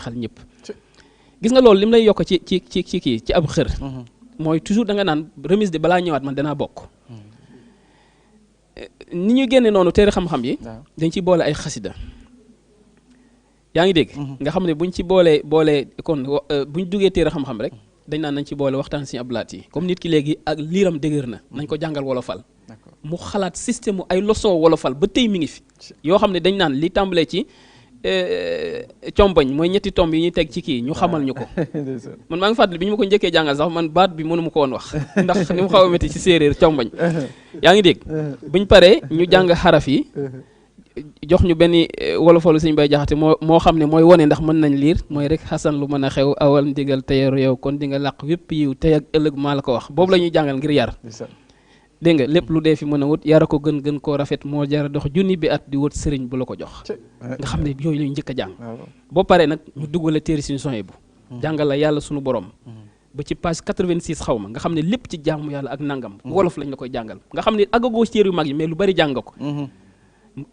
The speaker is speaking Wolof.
neexal ñëpp gis nga loolu lim lay yokk ci ab xër mooy toujours da nga naan remise de balaa ñëwaat man danaa bokk ni ñuy génne noonu téere xam-xam yi dañ ci boole ay xasida yaa ngi dégg nga xam ne buñ ci boolee kon buñ duggee téere xam-xam rek dañ naan nañ ci boole waxtaan si ablaat yi comme nit ki léegi ak liiram dëgër na nañ ko jàngal wolofal mu xalaat système ay leçon wolofal ba tey mi ngi fi yoo xam ne dañ naan li tàmbalee ci comboñ mooy ñetti tomb yi ñuy teg ci kii ñu xamal ñu ko man maa ngi fàttali bi ñu ma ko njëkkee jàngal sax man baat bi mënu ma ko woon wax ndax ni mu xaw a métti ci séeréer comboñ yaa ngi dégg buñ paree ñu jàng xaraf yi jox ñu benn wolofalu Sëñ Bay Jaxate moo xam ne mooy wone ndax mën nañ liir mooy rek xasan lu mën a xew awal ndigal teyeeru yow kon di nga làq wépp yiw tey ak ëllëg maa la ko wax boobu la ñuy jàngal ngir yar dégg nga lépp lu dee fi mën a wut yara ko gën koo rafet moo jara dox junni bi at di wut sëriñ bu la ko jox nga xam ne yooyu la ñu njëkk a jàng boo paree nag ñu duggale téere suñu soxee bu jàngal la yàlla suñu borom ba ci page 86 xaw ma nga xam ne lépp ci jaamu yàlla ak nangam wolof lañ la koy jàngal nga xam ne àggagoo ci téere yu mag yi mais lu bari jàng ko